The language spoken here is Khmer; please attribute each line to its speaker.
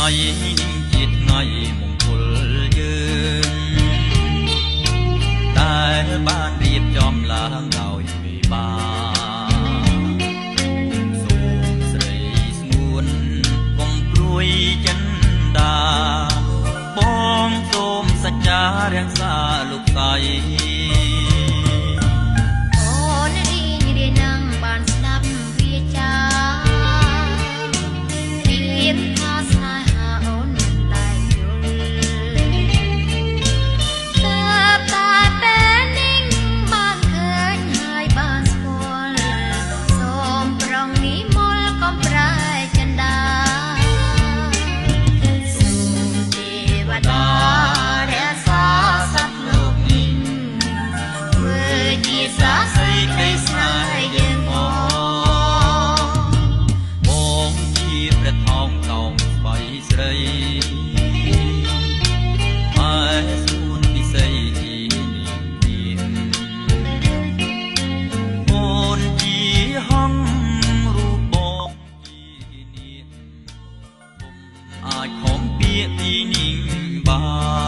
Speaker 1: ថ្ងៃនេះជាថ្ងៃមង្គលយើងដែលបានរៀបចំឡើងដោយមេបាសូមស្រីស្ងួនកុំព្រួយចិន្តាបងសូមសច្ចារាំងសាលោកស្រី
Speaker 2: អូនរីងរាយនឹងបានស្ដាប់វាចារៀបថាស្នេហាអូនតែយល់តែតែពេលនេះបានឃើញហើយបានស្គាល់សូមប្រងនិមលកុំប្រែចិន្តាសូមទេវតារក្សាសត្វលោកនេះធ្វើជាសាសីក្តីស្នេហ៍យើងផង
Speaker 1: បងជាព្រះថោងតោងស្បៃស្រីហើយសួនពិសីជានាងអូនជាហងរូបបងជានាងពុំអាចខំពាក្យពីនាងបា